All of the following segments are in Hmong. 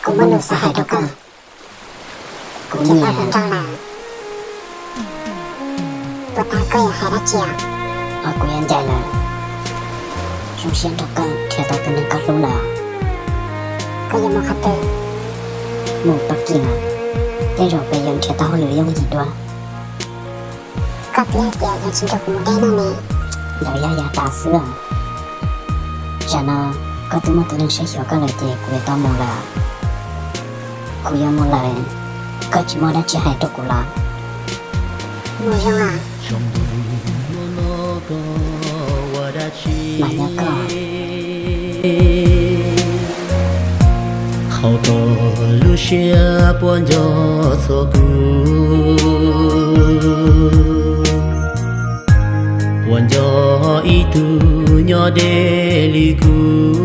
Kuv muaj lus xav hais rau koj. Kuv nyiam koj lawm. Puag ta koj yuav hais dab tsi? Kuv yuav ncaim lawm. Zoo siab nrog koj nrhiav tau tus neeg koj hlub lawm. Koj yuav mus qhov twg? Mus tau kis lawm, tej zaum peb yuav nrhiav tau hauj lwm yooj yim dua. Koj twb hais tias yuav tsis nrog kuv mus deb no ne. Ntawd yog yav tas xwb. Tsam no koj twb muaj tus neeg saib xyuas koj lawm ces kuv yuav tau mus lawm. Kuv yuav mus lawm, koj tsis muaj dab tsi hais rau kuv los? Mus zoo. Mas nyob koj. Qhov koj lub siab puas nco txog kuv, puas nco ib tug nyob deb li kuv.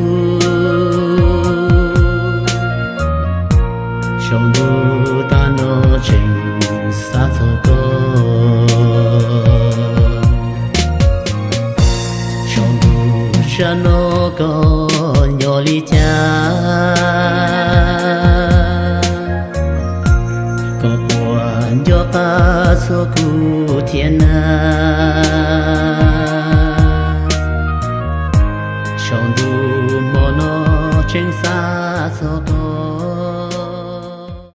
Tsaus ntuj tag no tseem xav txog koj. Tsaus ntuj tag no koj nyob li cas? Koj puas nco qab txog kuv thiab na?